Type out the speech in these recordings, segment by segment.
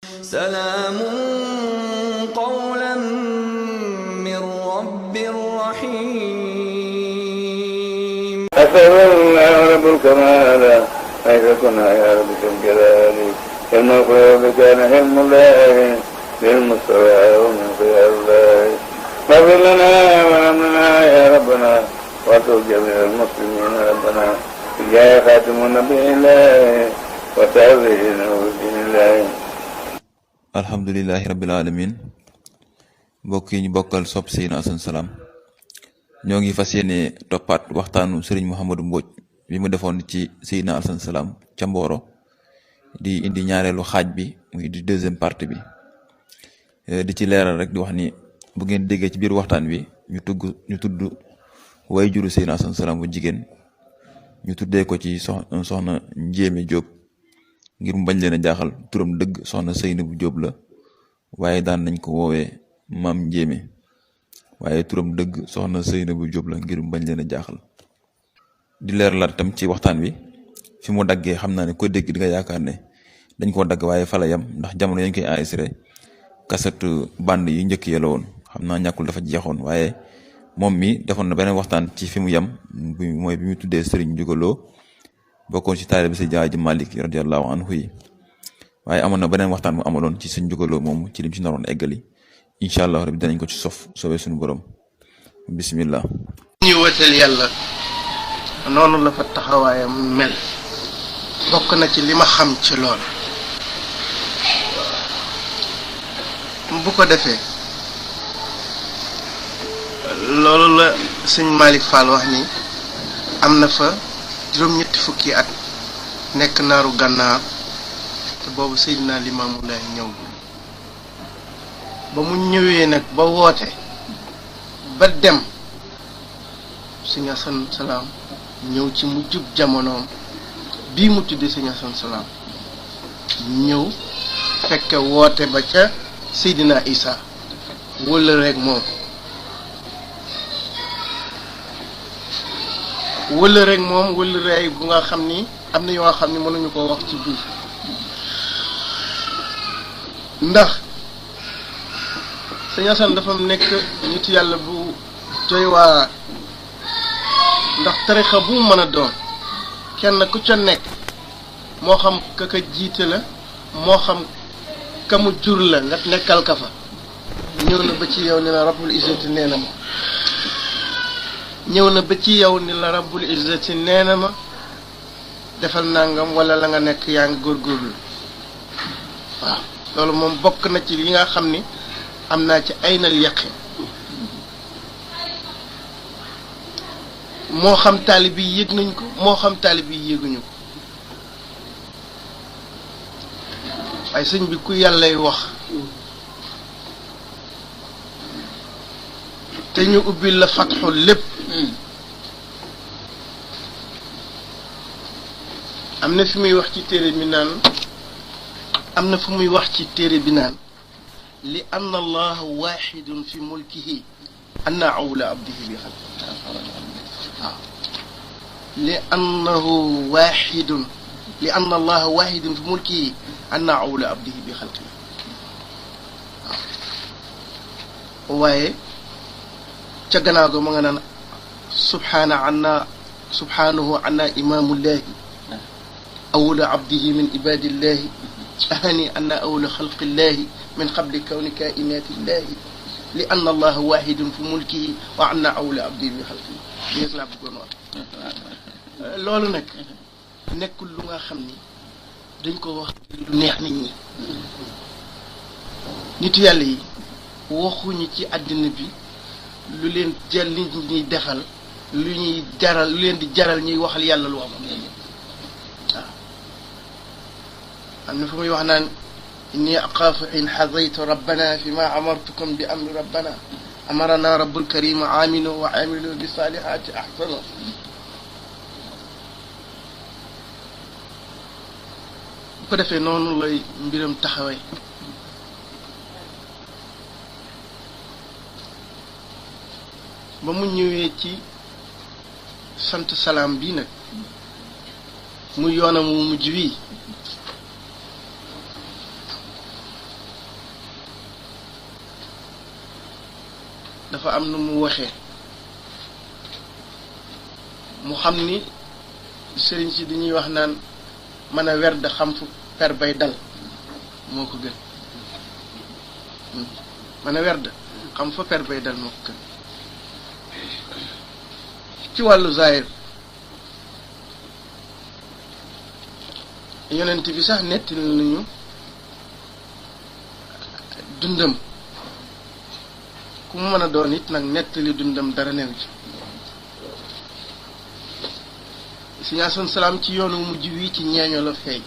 سلام قولا من رب رحيم. أسأل الله رب الكمال حيث كنا يا رب الجلال علم الغيب كان علم الله للمستوى ومن خيار الله اغفر لنا ولمنا يا ربنا واتوب جميع المسلمين ربنا بجاه خاتم النبي الله وتعبدين ودين الله. alhamdulillahi rabbil alamin. mbokk yi ñu bokkal sopp Seydina Assane Salam ñoo ngi fas yéene toppaat waxtaanu Serigne Mouhamadou Mbodj bi mu defoon ci Seydina Assane Salam ca Mboro di indi ñaareelu xaaj bi muy di deuxième partie bi di ci leeral rek di wax ni bu ngeen déggee ci biir waxtaan bi ñu tudd way juru Seydina Assane Salam bu jigéen ñu tuddee ko ci soxna Njéeme Jóob ngir mu bañ leen a jaaxal turam dëgg soxna Seynabu Jóob la waaye daan nañ ko woowee maam Njéeme waaye turam dëgg soxna Seynabu Jóob la ngir mu bañ leen a jaaxal. di leeralaat tam ci waxtaan wi fi mu daggee xam naa ne ko dégg di nga yaakaar ne dañ koo dagg waaye fa la yam ndax jamono yañ koy enregistré kaset band yi njëkk ya la woon xam naa ñàkkul dafa jeexoon waaye moom mi defoon na beneen waxtaan ci fi mu yam mooy bi mu tuddee Serigne Ndiouga Lo bokkoon ci taalibe Seydi Hadji Malick radiyallahu anhu yi waaye amoon na beneen waxtaan mu amaloon ci Serigne Ndiouga Lo moom ci lim ci naroon eggali incha allah rabbi danañ ko ci soobee suñu borom bismillah. ñu wëtal yàlla noonu la fa taxawaayam mel bokk na ci li ma xam ci lool bu ko defee loolu la sëñ Malick Fall wax ni am na fa juróom-ñetti fukki at nekk naaru gànnaar te boobu Seydina Limaamu Laay ñëw ba mu ñëwee nag ba woote ba dem sëñ Assane Salam ñëw ci mu jub jamonoom bii mu tuddee sëñ Assane Salam ñëw fekke woote ba ca Seydina Isa wëla rek moom wëla rek moom wëla rek bu nga xam ni am na yoo xam ni mënuñu ko wax ci biir ndax sëñ Assane dafa nekk nit yàlla bu doy waar ndax tarixa bu mu mën a doon kenn ku ca nekk moo xam ka ka jiite la moo xam ka mu jur la nga nekkal ka fa ñëw na ba ci yow ni la rabbul izzati nee na ma ñëw na ba ci yow ni la rabbul izzati nee na ma defal nangam wala la nga nekk yaa ngi góorgóorlu waaw loolu moom bokk na ci li nga xam ni am naa ci aynal yaqin moo xam taalib yi yëg nañ ko moo xam taalib yi yëguñu ko waaye sëñ bi ku yàllay wax te ñu ubbil la fatxul lépp am na fi muy wax ci téere bi naan am na fu muy wax ci téere bi naan li anna allaha waxidun fi mulkihi anna awla abdihi bi xalq waaw li annahu waxidun li anna allaha waxidun fi mulkihi anna awla abdihi bi xalqi waaw waaye ca gannaaw ga ma nga naan subhanahu anna imamullahi awla abdihi min ibadillahi ahani anna awla xalqillahi min qabli kawni kainatillahi li anna allaha waxidun fi mulkihi wa anna awla abdihi bi xalqi yéeg laa bëggoon wax loolu nag nekkul lu nga xam ni dañ ko wax lu neex nit ñi nitu yàlla yi waxuñu ci àddina bi lu leen jël nit ñi defal lu ñuy jaral lu leen di jaral ñuy waxal yàlla lu am waaw am na fu muy wax naan inni aqaafu in xadaytu rabbana fi ma amartukum bi amri rabbana amarana rabbul karim aminu wa amilu bi salihati ahsanu bu ko defee noonu lay mbiram taxawee ba mu ñëwee ci sant salaam bii nag mu yoonam wu mujj wii dafa am nu mu waxee mu xam ni sëriñ si dañuy wax naan mën a werd xam fu per bay dal moo ko gën mën a werd xam fa per bay dal moo ko gën ci wàllu zahir yonent bi sax netti nañu dundam ku mu mën a doon it nag nettali dundam dara new ci Sëriñ Asan Salaam ci yoonu mujj wi ci ñeeño la feeñ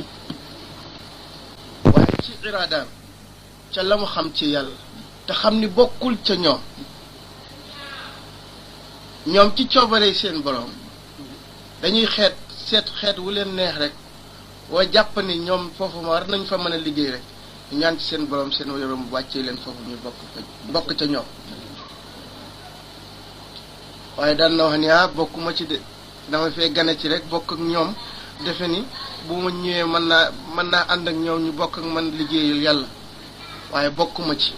waaye ci iraadaam ca la mu xam ci yàlla te xam ni bokkul ca ñoom ci coobare seen boroom dañuy seet xeet wu leen neex rek waa jàpp ni ñoom foofu ma war nañ fa mën a liggéey rek ñu ñaan ci seen boroom seen yorom wàccee leen foofu ñu bokk ca ñoom waaye daan na wax ni bokkuma ci de dama fee gane ci rek bokk ak ñoom defe ni bu ma ñëwee mën naa ànd ak ñoom ñu bokk ak man liggéeyal yàlla waaye bokkuma ci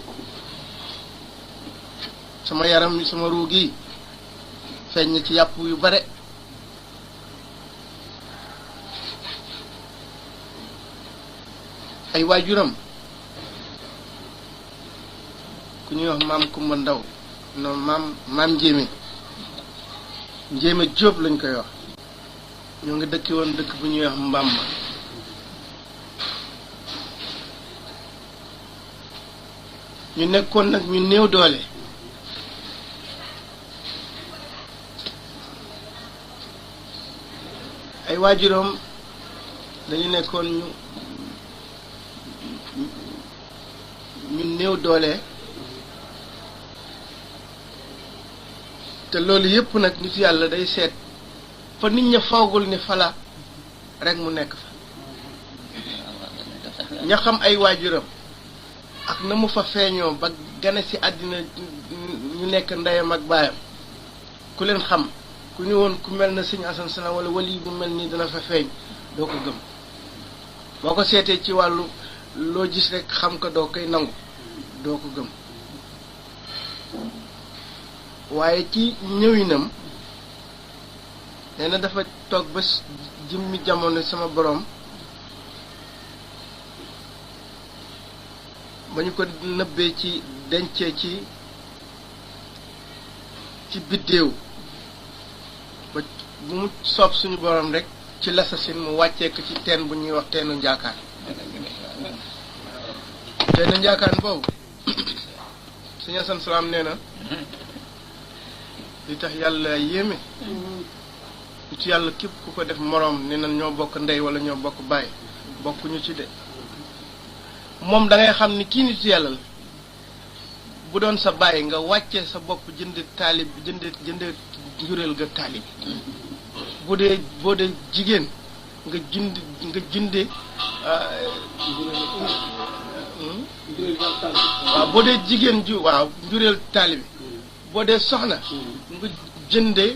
sama yaram sama ruu gi feeñ na ci yàpp yu bare ay waajuram ku ñuy wax maam Kumba Ndaw non maam Njéeme Jóob lañ koy wax ñoo ngi dëkki woon dëkk bu ñuy wax Mbamba ñu nekkoon nag ñu néew doole ay waajuram dañu nekkoon ñu néew doole te loolu yépp nag nit yàlla day seet fa nit ña foogul ni fala rek mu nekk fa ña xam ay waajuram ak na mu fa feeñoo ba gane ci àddina ñu nekk ndeyam ak baayam ku leen xam ku ñu woon ku mel na Sëriñ Asan Salaam wala wali bu mel nii dana fa feeñ doo ko gëm boo ko seetee ci wàllu loo gis rek xam ko doo koy nangu doo ko gëm waaye ci ñëwinam nee na dafa toog ba jëmmi jamono sama borom ba ñu ko nëbbee ci dencee ci biddéew ba bu mu soob suñu borom rek ci lasasin mu wàccee ko ci teen bu ñuy wax teenu njaakaan teenu njaakaan boobu Sëriñ Asan Salaam nee na li tax yàlla yéeme ci yàlla képp ku ko def moroom ni na ñoo bokk ndey wala ñoo bokk baay bokkuñu ci de moom da ngay xam ni kii nit yàlla la bu doon sa baay nga wàccee sa bopp jënd taalib jënd njuréel ga taalib boo dee jigéen nga junde waaw boo dee jigéen ju waaw njuréel taalib boo dee soxna nga jënde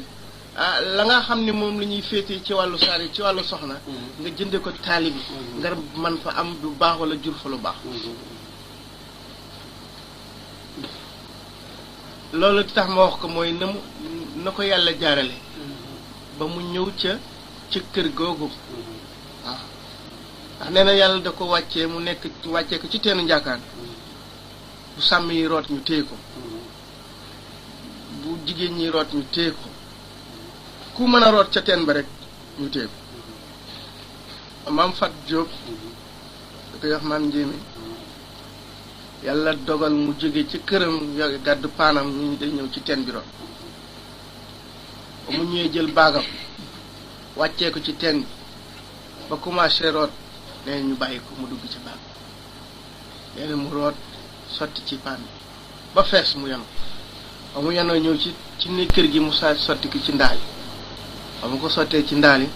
la nga xam ni moom la ñuy féete ci wàllu saar yi ci wàllu soxna nga jënde ko taalibi nga man fa am lu baax wala jur fa lu baax loolu tax ma wax ko mooy na ko yàlla jaarale ba mu ñëw ca kër googu waaw ndax nee na yàlla da ko wàccee mu wàccee ko ci teenu njaakaan bu sàmm yi root ñu téye ko bu jigéen ñi root ñu téye ko ku mën a root ca teen ba rek ñu téye ko maam Fat Jóob da koy wax maam Njéeme yàlla dogal mu jóge ci këram gàddu paanam ñu day ñëw ci teen bi root ba mu ñëwee jël baagam wàccee ko ci teen bi ba commencé root nee ñu bàyyi ko mu dugg ci baag nee na mu root sotti ci paan bi ba fees mu yenu ba mu yenoo ñëw ci ni kër gi mu saa sotti ko ci ndaal yi ba mu ko sottee ci ndaal yi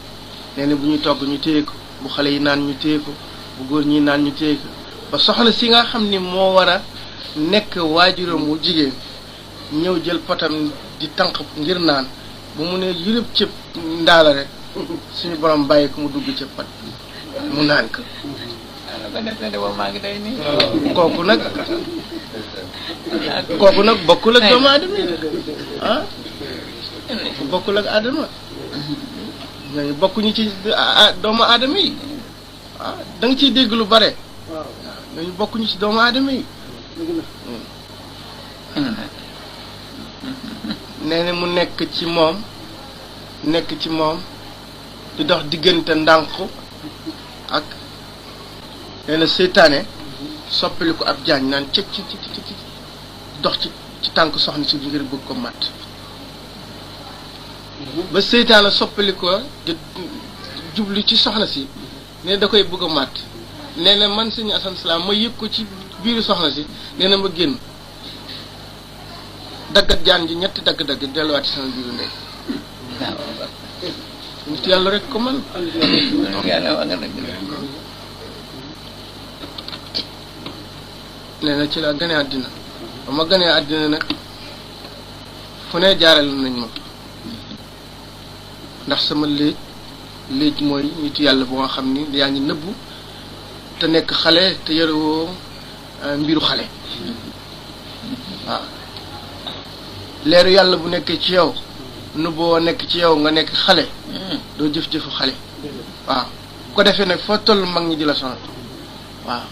nee na bu ñuy togg ñu téye ko bu xale yi naan ñu téye ko bu góor ñi naan ñu téye ko ba soxna si nga xam ni moo war a nekk waajuram wu jigéen ñëw jël potam di tànq ngir naan bu mu ne yurëb cëb ndaala rek suñu borom bàyyi ko mu dugg ca pot mu naan ko kooku nag kooku nag bokkul ak doomu aadama yi bokkul ak aadama ñooñu bokkuñu ci doomu aadama yi da nga ciy dégg lu bare ñooñu bokkuñu ci doomu aadama yi nee na mu nekk ci moom di dox diggante ndànku ak nee na seytaane soppali ko ab jaañ naan ci dox ci tànk soxna si ngir bëgg ko mat ba seytaane soppali ko di jublu ci soxna si ne da koy bëgg a mat nee na man sëñ Assane Salam ma yëg ko ci biiru soxna si nee na ma génn daggat jaan ji ñetti dagg-dagg delluwaat ci sama biiru ndey nit yàlla rek ko man nee na ci la gane àddina ba ma ganee àddina nag fu ne jaarale nañ ma ndax sama léej mooy nitu yàlla boo nga xam ni yaa ngi nëbbu te nekk xale te yorewoo mbiru xale waaw leeru yàlla bu nekkee ci yow nëbboo nekk ci yow nga nekk xale doo jëf-jëfu xale waaw ko defee nag foo toll mag ñi di la sonal waaw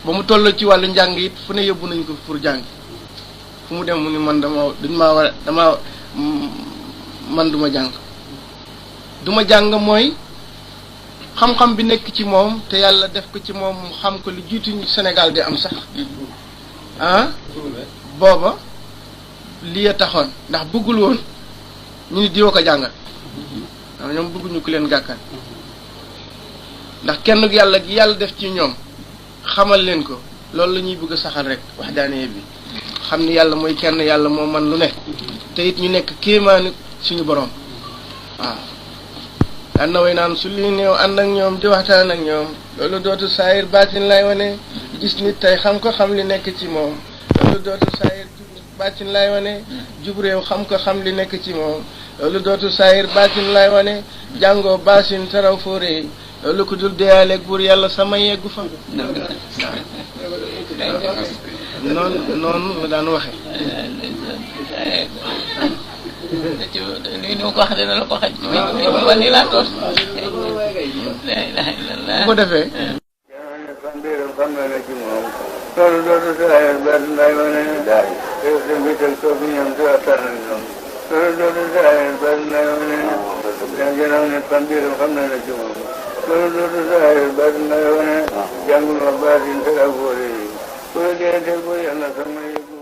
ba mu toll ci wàllu njàng it fu ne yóbbu nañ ko pour jàng fu mu dem mu ni man man duma jàng mooy xam-xam bi nekk ci moom te yàlla def ko ci moom mu xam ko lu jiitu Sénégal di am sax booba lii a taxoon ndax bëggul woon ñu ni diwa ko jàngal waaw ñoom bëgguñu ku leen gàkkal ndax kenn yàlla gi yàlla def ci ñoom xamal leen ko loolu la ñuy bëgg a saxal rek wax daanee bi xam ni yàlla mooy kenn yàlla moo man lu ne te it ñu nekk kéemaani suñu borom waaw daan na way naan su li néew ànd ak ñoom di waxtaan ak ñoom loolu dootu saayir baatin lay wane gis nit tey xam ko xam li nekk ci moom loolu dootu saayir baatin lay wane jub réew xam ko xam li nekk ci moom loolu dootu saayir baatin lay wane jàngoo baasin taraw fóoree loolu ko dul deyaaleeg buur yàlla sama yeggu fa noonu la daan waxe ni ko wax dina la ko xaj wani laa toos bu ko defee xam na la ci moom loolu dootu saayir baatin lay wane daay te mbital soo fi ñoom si waxtaan ak ñoom loolu dootu saayir baatin lay wane jënaw ne pambiram xam na la ci moom loolu dootu saayir baatin lay wane jàngul ma baatin te ak wóore yi ku la dee dee bu yàlla sama yëgu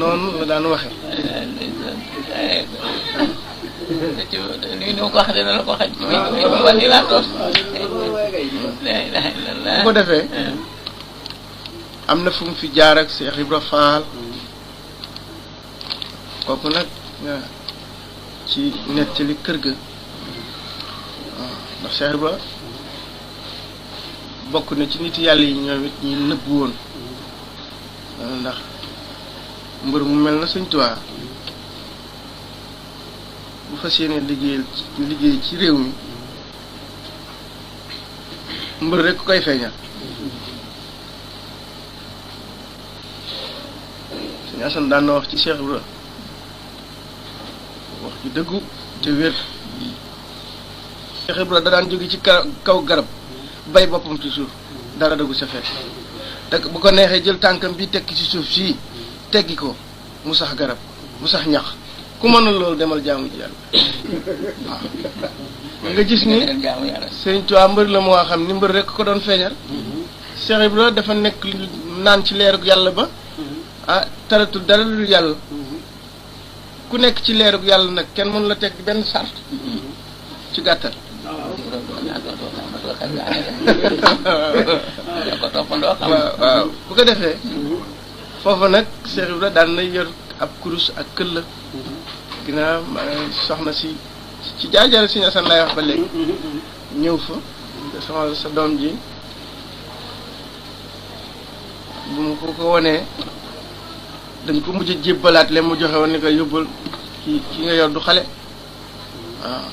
noonu la daan waxe ni ko wax dina la ko xaj wani laa toos bu ko defee am na fu mu fi jaar ak Cheikh Ibra Fall kooku nag ci nettali kër ga waaw ndax Cheikh Ibra bokk na ci nit yàlla yi ñoom it ñi nëbbu woon ndax mbër mu mel na Sëñ Tuubaa bu fas yéene liggéey ci réew mi mbër rek ku koy feeñal Sëñ Asan daan na wax ci Cheikh Ibra wax ju dëggu te wér Cheikh Ibra da daan jóge ci kaw garab bay boppam ci suuf dara dëggu sa fekk te bu ko neexee jël tànkam bi tekki ci suuf sii teggi ko mu sax garab mu sax ñax ku mënul loolu demal jaamu ji yàlla waaw nga gis ni Sëriñ Tuubaa mbër la moo xam ni mbër rek ko doon feeñal Cheikh Ibra dafa nekk naan ci leerug yàlla ba taratul dara lu yàlla ku nekk ci leerug yàlla nag kenn mënu la teg benn sart ci gàttal waaw bu ko defee foofu nag Cheikh Ibra daan na yor ab kurus ak këll ginnaaw soxna si ci jaajëre Sëñ Asan lay wax ba léegi ñëw fa sama sa doom ji bu mu ko wonee dañ ko mujj jébbalaat leen mu joxe woon ni ko yóbbal ki nga yor du xale waaw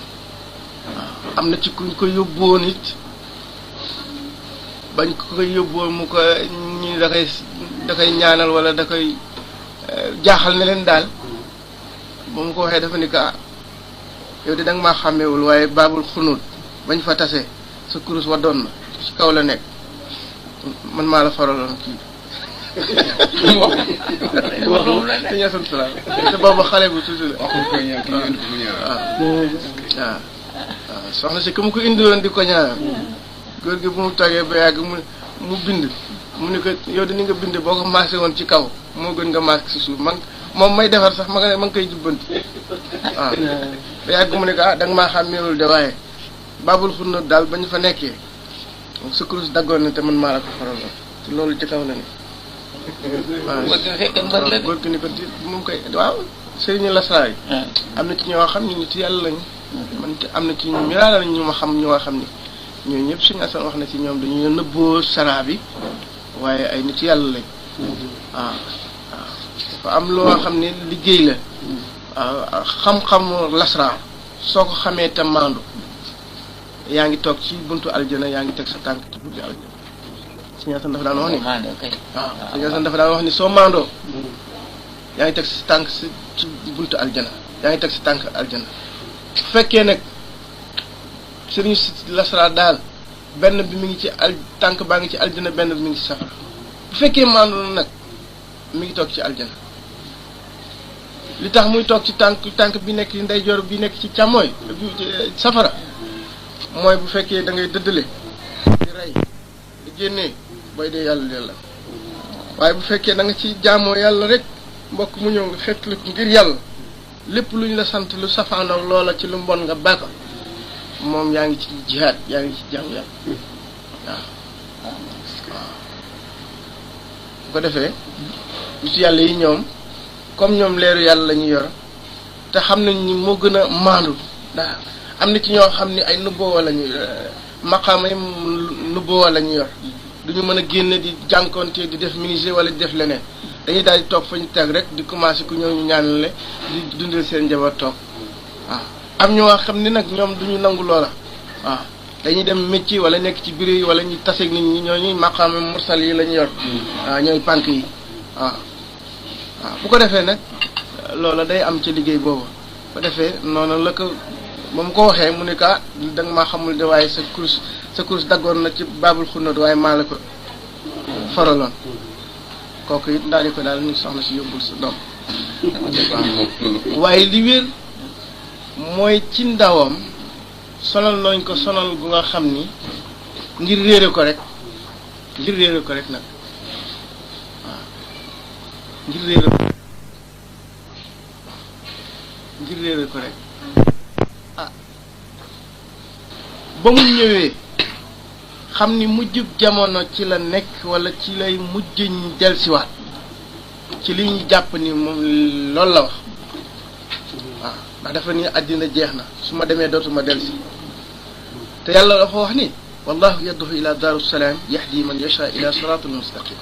am na ci kuñ ko yóbbuwoon it bañ ko koy yóbboo mu ko ñi da koy ñaanal wala da koy jaaxal ne leen daal ba mu ko waxee dafa ni ko yow de da nga maa xàmmewul waaye baabul xunut bañ fa tasee sa kurus wa doon na ci kaw la nekk man maa la faraloon kii te ñasan sala te boobu xale bu tuuti la waaw soxna si ku mu ko indiwoon di ko ñaanal góor gi bu mu toogee ba yàgg mu bind mu ni ko yow de ni nga bind boo ko maasé woon ci kaw moo gën nga maas si suuf man moom may defar sax ma ngi koy jubbanti waaw ba yàgg mu ne ko da nga maa xàmmeewul de waaye baabul xunut daal ba ñu fa nekkee sa kurus daggoon na te man maa la ko faraloon te loolu ci kaw la ni waaw góor gi ni ko di mu ngi koy waaw sëriñu lasraar yi am na ci ñoo xam ne nit yàlla lañu man am na ci ñu miraala lañ ñu ma xam ñoo xam ni ñooñu ñëpp suñu asan wax na ci ñoom dañu nëbboo saraa bi waaye ay nit yàlla lañ waaw dafa am loo xam ne liggéey la waaw xam-xamu lasraar soo ko xamee te maandu yaa ngi toog ci buntu aljana yaa ngi teg sa tànk ci buntu aljana suñu asan dafa daan wax ni waaw suñu asan dafa daan wax ni soo maandoo yaa ngi teg sa tànk ci buntu aljana yaa ngi teg sa tànk aljana bu fekkee nag sëriñ lasraar daal benn bi mi ngi ci tànk baa ngi ci aljana benn bi mi ngi ci safara bu fekkee maandu na nag mi ngi toog ci aljana li tax muy toog ci tànk bi nekk ndeyjoor bi nekk ci càmmooy safara mooy bu fekkee da ngay dëddale di rey di génnee booy dee yàlla dee la waaye bu fekkee da nga ci jaamoo yàlla rek mbokk mu ñëw nga xeetli ko ngir yàlla lépp lu ñu la sant lu safaanoo loola ci lu mbon nga bàkka moom yaa ngi ci jihaad yaa ngi ci jaamu yàlla waaw bu ko defee nitu yàlla yi ñoom comme ñoom leeru yàlla la ñu yor te xam nañ ni moo gën a maandu daa am na ci ñoo xam ni ay nubboo la ñu maqaama yi nubboo la ñu yor duñu mën a génne di jànkonte di def ministre wala di def leneen dañuy daal di toog fa ñu teg rek di commencé ku ñëw ñu ñaanale di dundal seen njaboot toog waaw am ñoo xam ni nag ñoom duñu nangu loola waaw dañuy dem métier wala nekk ci bureau yi wala ñu taseeg nit ñi ñooñu maqaama mursal yi la ñu yor waaw ñooy pànk yi waaw bu ko defee nag loola day am ci liggéey boobu bu ko defee noonu la ko ba mu ko waxee mu ne ko da nga maa xamul de waaye sa kurus daggoon na ci baabul xunut waaye maa la ko faraloon kooku it daal di ko daal ni soxna si yóbbul sa doom waaye li wér mooy ci ndawam sonal nañ ko sonal gu nga xam ni ngir réere ko rek nag waaw ngir réere ko rek ba mu ñëwee xam ni mujjub jamono ci la nekk wala ci lay mujj ñu delsiwaat ci li ñu jàpp ni moom loolu la wax waaw ndax dafa ni àddina jeex na su ma demee dootuma delsi te yàlla dafa wax ni wallahu yad'u ila daaru salaam yahdi man yasha ila siratul mustaqim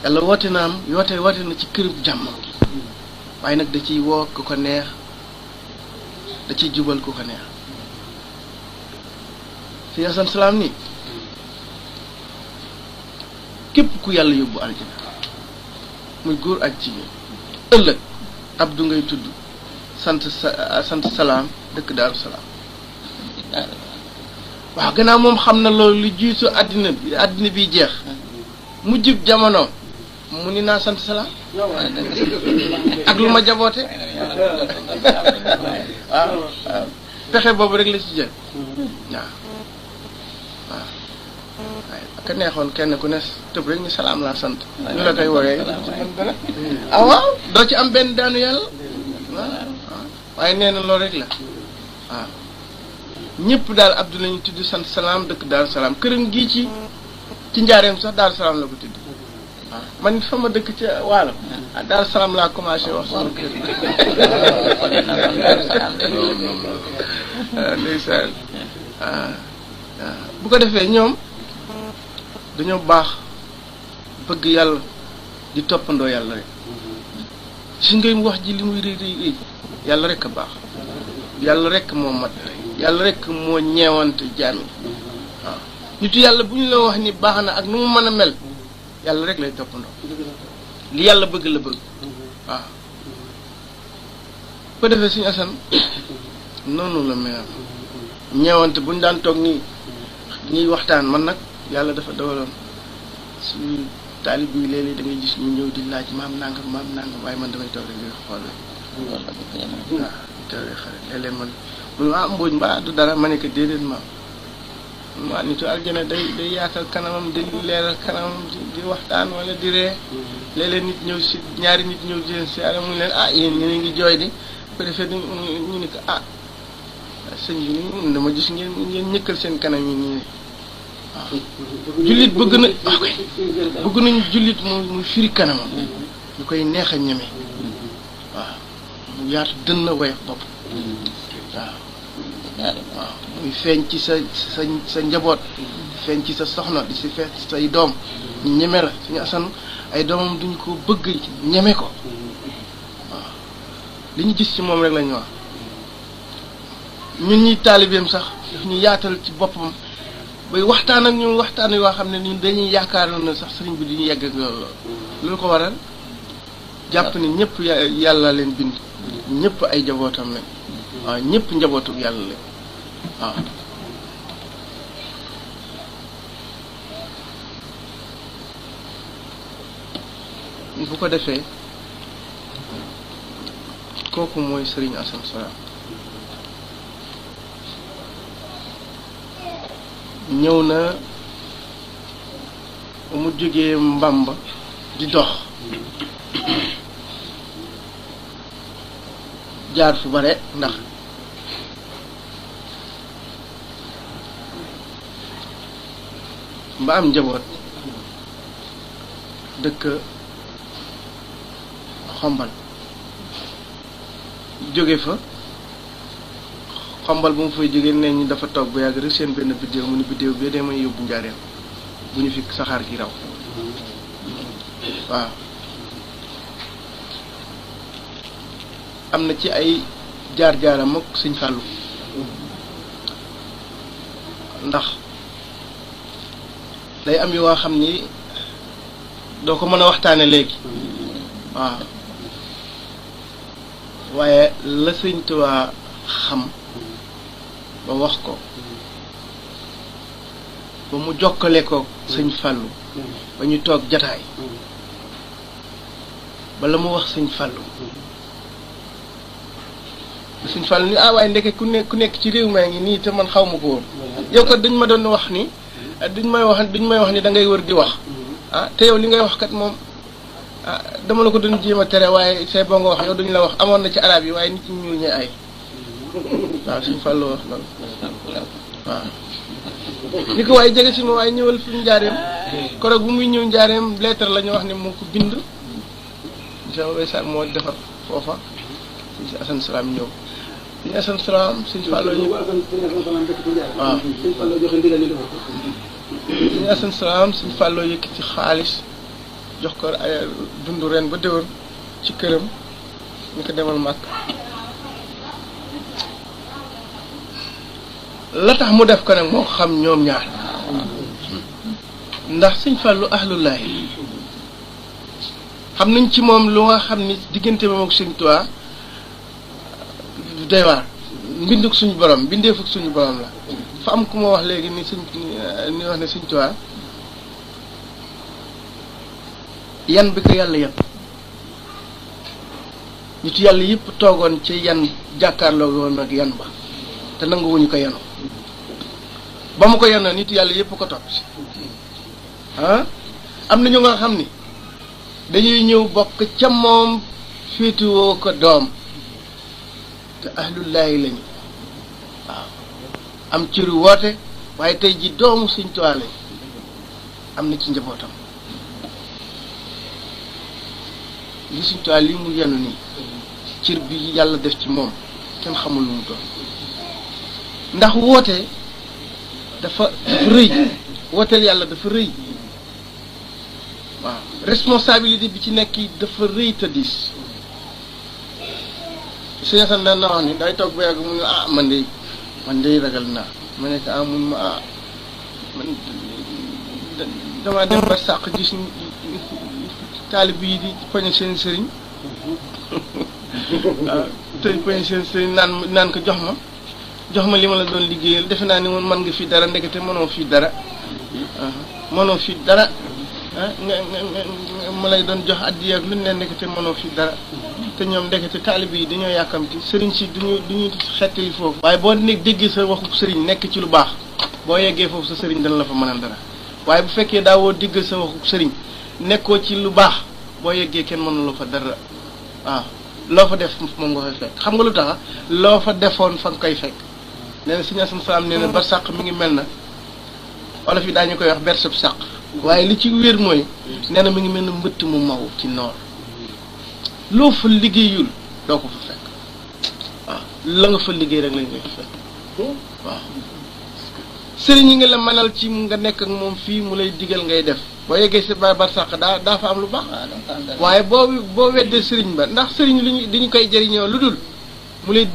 yàlla woote na ci kërub jàmm waaye nag da ciy woo ku ko neex da ciy jubal ku ko neex fi asan salaam ni képp ku yàlla yóbbu aljana muy góor ak jigéen ëllëg abdu ngay tudd sant salaam dëkk daaru salaam waaw gannaaw moom xam na loolu lu jiitu àddina bi jeex mujjub jamono mu ni naa sant salaam ak lu ma jaboote waaw pexe boobu rek la ci jël waaw waaye ak a neexoon kenn ku ne tëb rek ni salaam laa sant ñu la koy woowee waaw doo ci am benn daanu yàlla waaw waaye nee na loolu rek la waaw ñëpp daal abdu lañu tudd sant salaam dëkk daaru salaam këram gii ci njaareem sax daaru salaam la ko tudd waaw man fa ma dëkk ci waalo daaru salaam laa commencé wax sama kër ndeysaan waaw bu ko defee ñoom dañoo baax bëgg yàlla di toppandoo yàlla rek si ngay wax ji li muy rëy yàlla rek a baax yàlla rek moo mat yàlla rek moo ñeewante jaam yi waaw nitu yàlla bu ñu la wax ni baax na ak nu mu mën a mel yàlla rek lay toppandoo li yàlla bëgg la bëgg waaw ko defee suñu asan noonu la mel ñeewante bu ñu daan toog nii ñuy waxtaan man nag yàlla dafa dawaloon suñu taalib bi léeg-léeg da ngay gis ñu ñëw di laaj maam nangam waaye man damay toog rek di xool waaw toog rek xale léeg-léeg man mu ne Mbodj mbaa du dara ma ne ko déedéet maam waa nitu aljana day yaatal kanamam di leeral kanamam di waxtaan wala di ree léeg-léeg nit ñëw si ñaari nit ñëw di leen si ala mu leen yéen ñu ngi jooy di ko defee ñu ni ko sëñ bi ni dama gis ngeen ñëkkal seen kanam yi nii waaw jullit bëgg nañu jullit mu firi kanamam ñu koy neex a ñeme waaw mu yaatu dënn woyof bopp waaw muy feeñ ci sa njaboot feeñ ci sa soxna di si feeñ ci say doom ñu ñeme la suñu asan ay doomam duñ ko bëgg ñeme ko waaw li ñu gis ci moom rek la ñu wax ñun ñi taalibeem sax daf ñu yaatal ci boppam bay waxtaan ak ñun waxtaan yoo xam ne ñun dañuy yaakaar na sax sëriñ bi duñu yegg ak loolu ko waral jàpp ni ñëpp yàlla leen bind ñëpp ay njabootam lañ waaw ñëpp njabootu yàlla lañ waaw bu ko defee kooku mooy Sëriñ Asan Salaam ñëw na mu jógee Mbamba di dox jaar fu bare ndax ba am njaboot dëkk Xombal jóge fa Xombal bu mu fay jógee nee ñu dafa toog ba yàgg rek seen benn biddéew mu ni biddéew bee dee may yóbbu njaareem bu ñu fi saxaar gi raw waaw am na ci ay jaar-jaaram ak Sëñ Fàllu ndax day am yoo xam ni doo ko mën a waxtaane léegi waaw waaye la Sëñ Tuubaa xam ba wax ko ba mu jokkale ko Sëñ Fàllu ba ñu toog jataay ba la mu wax Sëñ Fàllu Sëñ Fàllu ni waaye ndeke ku nekk ci réew maa ngi nii te man xaw ma ko woon yow kat dañ ma doon wax ni duñ may wax ni da ngay wër di wax te yow li ngay wax kat moom dama la ko doon jéem a tere waaye say boo nga wax yow duñu la wax amoon na ci arab yi waaye nit ñi ñuul ñee ay waaw Sëñ Fàllu wax loolu waaw ni ko waaye jege si ma waaye ñëwal fi njaareem koroog bu muy ñëw njaareem lettre la ñu wax ne moo ko bind sama weysaan moo defar foofa Sëñ Asan Salaam ñëw Sëñ Asan Salaam Sëñ Fàllu ñu waaw Sëñ Asan Salaam Sëñ Fàllu yëkkati xaalis jox ko ay dund ren ba déwén ci këram ñu ko demal màkk la tax mu def ko nag moo xam ñoom ñaar ndax Sëñ Fàllu ahlullaahi xam nañ ci moom lu nga xam ni diggante moom ak Sëñ Tuubaa doy waar mbinduk suñu borom mbindeefuk suñu borom la fa am ku ma wax léegi ni ni wax ne Sëñ Tuubaa yan bi ko yàlla yan nitu yàlla yëpp toogoon ci yan jàkkaarloo woon ak yan ba te nanguwuñu ko yenu ba mu ko yenoo nitu yàlla yëpp ko topp si am na ñu nga xam ni dañuy ñëw bokk ca moom féetewoo ko doom te ahlullaahi lañu waaw am ciru woote waaye tey ji doomu Sëñ Tuubaa lañ am na ci njabootam li Sëñ Tuubaa li mu yenu nii cir bi yàlla def ci moom kenn xamul lu mu doon ndax woote dafa rëy wooteel yàlla dafa rëy waaw responsabilité bi ci nekk dafa rëy te diis Sëñ Asan daan na wax ni day toog ba yàgg mu ne man de ragal naa ma nekk mun ma man damaa dem ba sàq gis taalib yi di poñe seen sëriñ waaw tey poñe seen sëriñ naan ko jox ma li ma la doon liggéeyal defe naa ni woon mën nga fi dara ndekete mënoo fi dara mënoo fi dara ma lay doon jox addiya ak lu ne ndekete mënoo fi dara te ñoom ndekete taalib yi dañoo yàkkamti sëriñ si duñu xettali foofu waaye boo nekk déggee sa waxu sëriñ nekk ci lu baax boo yeggee foofu sa sëriñ dana la fa mënal dara waaye bu fekkee daawoo diggal sa waxu sëriñ nekkoo ci lu baax boo yeggee kenn mënuloo fa dara waaw loo fa def moom nga fay fekk xam nga lu tax loo fa defoon fa nga koy fekk nee na Sëriñ Asan Salaam nee na ba sàq mi ngi mel na wala fi daañu koy wax berseb sàq waaye li ci wér mooy nee na mi ngi mel na mbëtt mu maw ci noor loo fa liggéeyul doo ko fa fekk waaw la nga fa liggéey rek lañ koy fekk waaw sëriñ yi nga la mënal ci nga nekk ak moom fii mu lay digal ngay def boo yeggee si bar sàq daa fa am lu baax waaye boo weddee sëriñ ba ndax sëriñ li ñu koy jëriñoo lu dul mu lay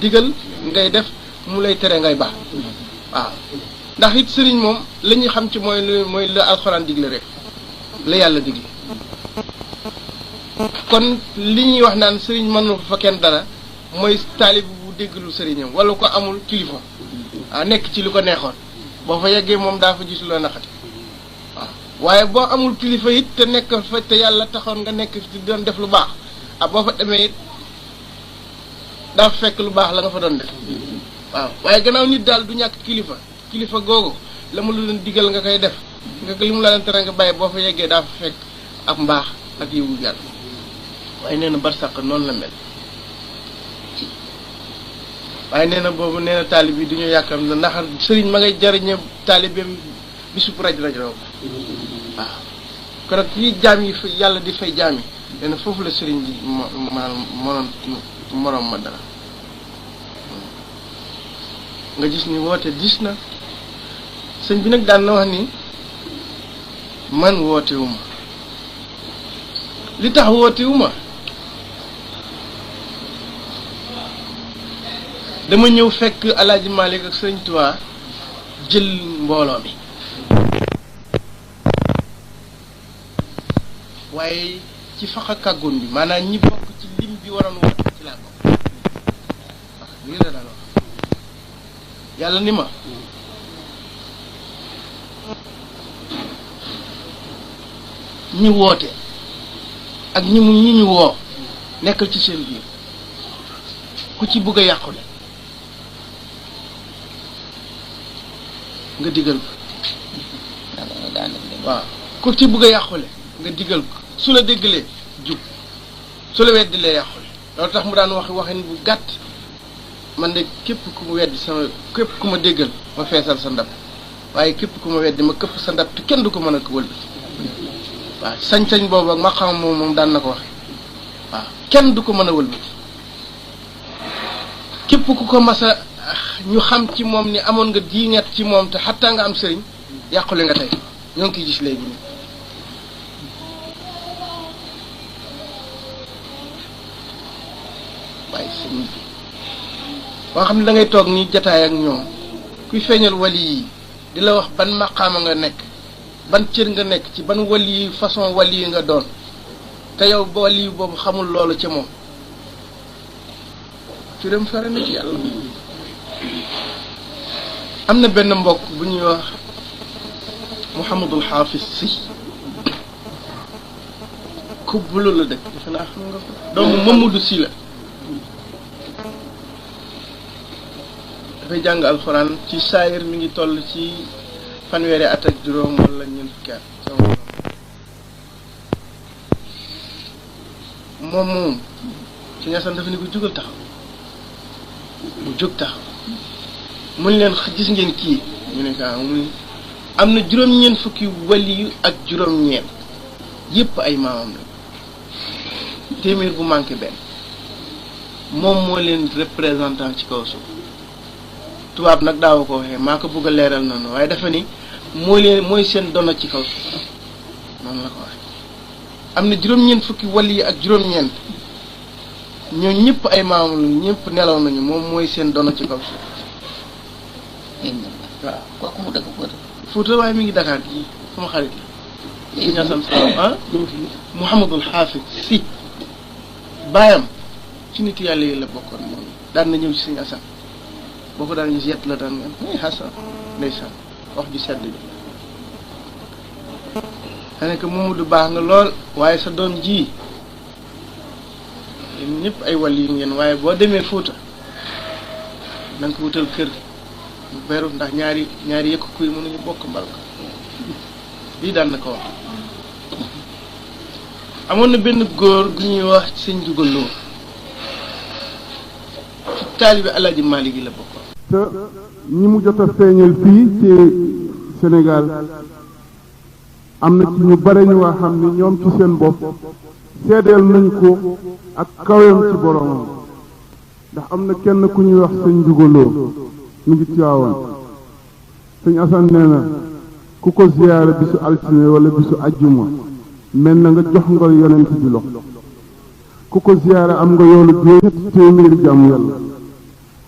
digal ngay def mu lay tere ngay baax waaw ndax it sëriñ moom la ñuy xam ci mooy la alxuraan digle rek la yàlla digle kon li ñuy wax naan sëriñ mënu fa kenn dara mooy taalib bu déggalu sëriñam wala ko amul kilifa waaw nekk ci lu ko neexoon boo fa yeggee moom daa fa gis loo naqati waaw waaye boo amul kilifa it te nekk fa te yàlla taxoon nga nekk ci doon def lu baax boo fa demee it daa fa fekk lu baax la nga fa doon def waaw waaye gannaaw nit daal du ñàkk kilifa googu la mu la leen digal nga koy def nga li mu la leen tere nga bàyyi boo fa yeggee daa fa fekk ak mbaax ak yiwu yàlla waaye nee na barsàq noonu la mel waaye nee na boobu nee na taalib yi du ñu yàkkam na ndax sëriñ ma ngay jariñe taalibeem bisub raj raw waaw kon nag yi jaam yi yàlla di fay jaam yi nee na foofu la sëriñ bi moroom ma dara nga gis ni woote dis na sëñ bi nag daan na wax ni man wootewuma li tax wootewuma dama ñëw fekk Alaaji Malik ak Sëriñ Tuubaa jël mbooloo mi waaye ci faxa kàggoon bi maanaam ñi bokk ci lim bi waroon woote ci laa bokk wax lii la daan wax yàlla ni ma ñi woote ak ñi ñu woo nekkal ci seen biir ku ci bëgg a yàqule nga digal ko waaw ku ci bëgg a yàqule nga digal ko su la déggalee jub su la weddilee yàqule loolu tax mu daan waxin bu gàtt man de képp ku mu weddi képp ku ma déggal ma feesal sa ndab waaye képp ku ma weddi ma këpp sa ndab te kenn du ko mën a ko wëlbati waaw sañ-sañ boobu ak ma xam moom daan na ko waxe waaw kenn du ko mën a wëlbati képp ku ko masa ñu xam ci moom ni amoon nga diiŋat ci moom te xattaa nga am sëriñ yàqule nga tey ñoo ngi koy gis léegi nii waaye sëriñ bi boo xam ne da ngay toog ni jataay ak ñoom kuy feeñal wali yi di la wax ban maqaama nga nekk ban cër nga nekk ci ban wali yi façon wali yi nga doon te yow ba wali boobu xamul loolu ca moom ci dem fere na ci yàlla am na benn mbokk bu ñuy wax Mouhamadul Hafiz si kubbulu la dëkk defe naa xam nga ko doomu Mamadou si la dafay jàng alxuraan ci saayir mi ngi toll ci fanweeri at ak juróom wala ñeent fukki at moom ci ñasan dafa ni ko jógal taxaw mu jóg taxaw mun leen gis ngeen kii ñu ne ko mu am na juróom-ñeent fukki wali ak juróom-ñeent yépp ay maamam la téeméer bu manqué benn moom moo leen représentant ci kaw suuf tubaab nag daaw ko waxee maa ko bëgg a leeral noonu waaye dafa ni mooy seen dono ci kaw suuf noonu la ko waxee am na juróom-ñeent fukki wali ak juróom-ñeent ñoo ñëpp ay maamam la ñëpp nelaw nañu moom mooy seen dono ci kaw suuf waaw kooku mu dëkk Fouta. Fouta waaye mi ngi Dakar gi sama xarit la sëñ Assane Salam Mouhamadul Hafiz si baayam ci nit yàlla yi la bokkoon moom daan na ñëw ci sëñ Assane boo ko daan gis yett la daan ngeen muy Hassan ndeysaan wax ji sedd bi xane que Mamadou baax nga lool waaye sa doom ji yéen ñëpp ay wàll yi ngeen waaye boo demee Fouta na nga ko wutal kër bu beru ndax ñaari yëkk kuy mënuñu bokk mbalka lii daan na ko wax amoon na benn góor gu ñuy wax sëñ Dugaloo ci taalibe Alaaji Maalik gi la bokkoon. te ñi mu jot a feeñal fii ci Sénégal am na ci ñu bare ñu waa xam ni ñoom ci seen bopp seedeel nañ ko ak kaweem ci boromam ndax am na kenn ku ñuy wax sëñ Dugaloo mu ngi Tiwaawan sëñ Assane nee na ku ko ziyaare bisu altine wala bisu ajjuma mel na nga jox nga yonent bi loxo ku ko ziyaare am nga yoolu ñetti téeméeri jàmm yàlla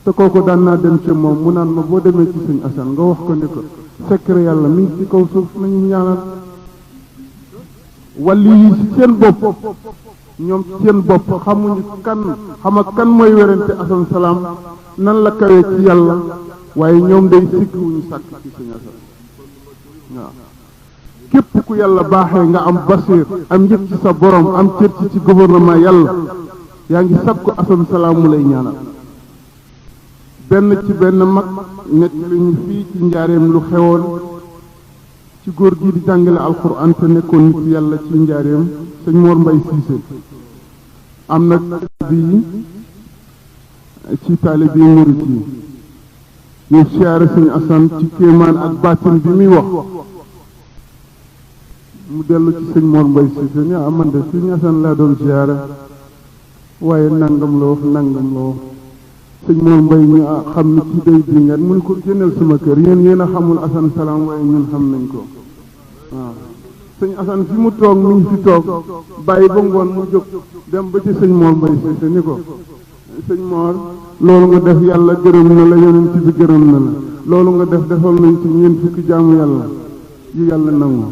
te kooku daan naa dem ci moom mu naan ma boo demee ci sëñ Assane nga wax ko ne ko secret yàlla mi ngi ci kaw suuf nañu ñaanal wàlli yi ci seen bopp ñoom ci seen bopp xamuñu kan mooy werante Assane Salam nan la kawee ci yàlla waaye ñoom day sikkiwuñu sàkk ci sëñ Assane waaw képp ku yàlla baaxee nga am basir am njëg ci sa borom am cër ci gouvernement yàlla yaa ngi sakku Assane Salam mu lay ñaanal benn mag nekk lañu fii ci njaareem lu xewoon ci góor gi di jàngale alxuraan te nekkoon nit yàlla ci njaareem sëñ Mor Mbay Siise am nag bi ci taalibe murit yi ñu siyaare sëñ Assane ci kéemaan ak baatin bi muy wax mu dellu ci sëñ Mor Mbay Siise ni man de sëñ Assane laa doon siyaare waaye nangam la wax sëñ Mor Mbay ñu xam ni ci day bi ngeen mun ko génneel sama kër yéen a xamul Assane Salam waaye ñun xam nañ ko waaw sëñ Assane fi mu toog mi ngi fi toog bàyyi ba ngoon mu jóg dem ba ci sëñ Mor Mbay Siise ni ko sëñ Mor loolu nga def yàlla gërëm na la yonent bi gërëm na la loolu nga def defal nañ ci ñeent fukki jaamu yàlla yu yàlla nangu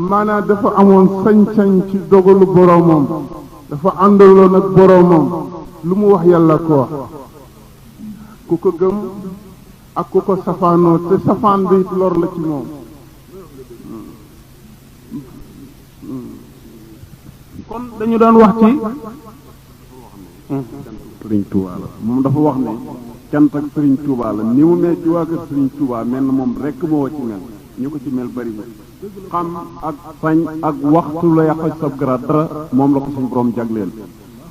maanaam dafa amoon sañ-sañ ci dogalu boroomam dafa àndaloon ak boroomam lu mu wax yàlla ko wax ku ko gëm ak ku ko safaanoo te safaan bi it lor la ci moom kon dañu daan wax ci Sëriñ Tuubaa la moom dafa wax ne cant ak Sëriñ Tuubaa la ni mu mel ci waa kër Sëriñ Tuubaa mel na moom rekk moo ci mel ñu ko ci mel bari na xam ak sañ ak waxtu la yàqal sab garaat dara moom la ko suñu borom jagleel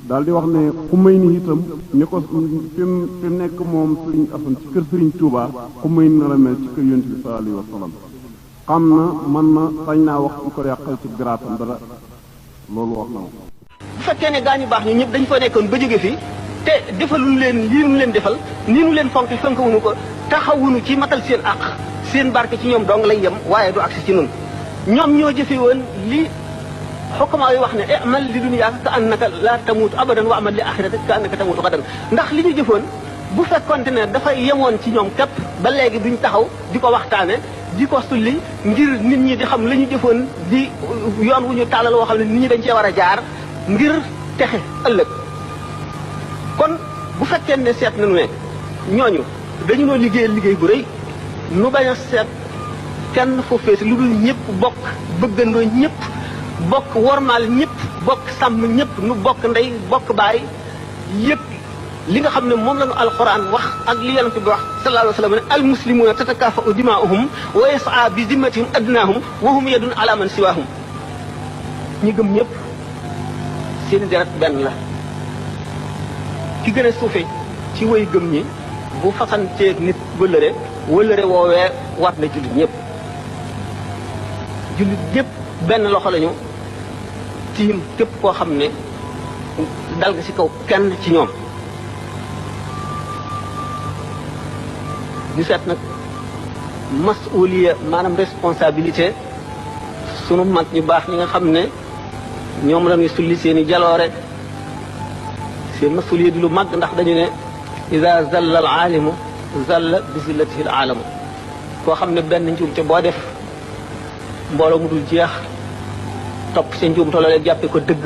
daal di wax ne xumay ni itam ni ko fi mu nekk moom Sëriñ Assane ci kër Sëriñ Tuubaa xumay ni na la mel ci kër Yonent bi sallallahu alayhi wa sallam xam na mën na sañ naa wax du ko yàqal ci garaatam dara loolu wax na ko bu fekkee ne gaañu baax ñu ñëpp dañ ko nekkoon ba jóge fi te defaluñu leen lii nu leen defal nii nu leen fonk fonkawuñu ko taxawuñu ci matal seen àq seen barke ci ñoom dong lay yem waaye du agsi ci nun ñoom ñoo jëfe woon li xukkamaa yi wax ne amal li dunyaaka ka annaka la tamuutu abadan wa amal li axiratika ka annaka tamuutu xadan ndax li ñu jëfoon bu fekkonte ne dafay yemoon ci ñoom képp ba léegi duñ taxaw di ko waxtaane di ko sulli ngir nit ñi di xam la ñu jëfoon di yoon wu ñu tàllal woo xam ne nit ñi dañ cee war a jaar ngir texe ëllëg kon bu fekkee ne seet nañu ne ñooñu dañu noo liggéey bu rëy nu bañ a seet kenn foofu feesi lu dul ñëpp bokk bëggandoo ñëpp bokk wormaal ñëpp bokk sàmm ñëpp nu bokk ndey bokk baay yëpp li nga xam ne moom la ñu alxuraan wax ak li yonent bi wax sallallahu alayhi wa sallam ne almuslimuuna tatakaafa'u dimaa'uhum wa yas'a bi zimmatihim adnaahum wa hum yadun ala man siwaahum ñi gëm ñëpp seen deret benn la ki gën a suufe ci way gëm ñi bu fasanteeg nit wëllëre woowee war na jullit ñëpp benn loxo lañu tiim képp koo xam ne dal nga ci kaw kenn ci ñoom ñu seet nag masuliya maanaam responsabilité sunu mag ñu baax ñi nga xam ne ñoom la ñuy sulli seen i jaloore seen masuliya di lu mag ndax dañu ne ida zalla al aalimu zalla bi zillatihi al alamu koo xam ne benn njuumte boo def mbooloo mu dul jeex topp sa njuumte loolee jàppe ko dëgg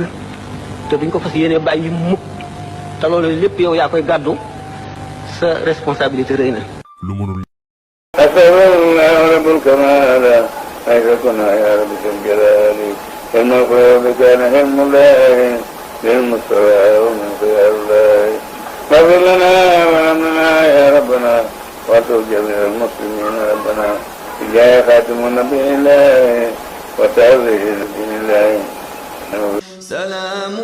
te duñ ko fas yéene bàyyi mukk te loolu lépp yow yaa koy gàddu sa responsabilité rëy na lu mënul أسألنا رب الكمال حيث كنا يا رب ذي الجلال إن الخير كان هم الله للمستوى ومن خير الله فاغفر لنا ولنا يا ربنا واتوب جميع المسلمين ربنا بجاه خاتم النبي الله وتعالى دين الله سلام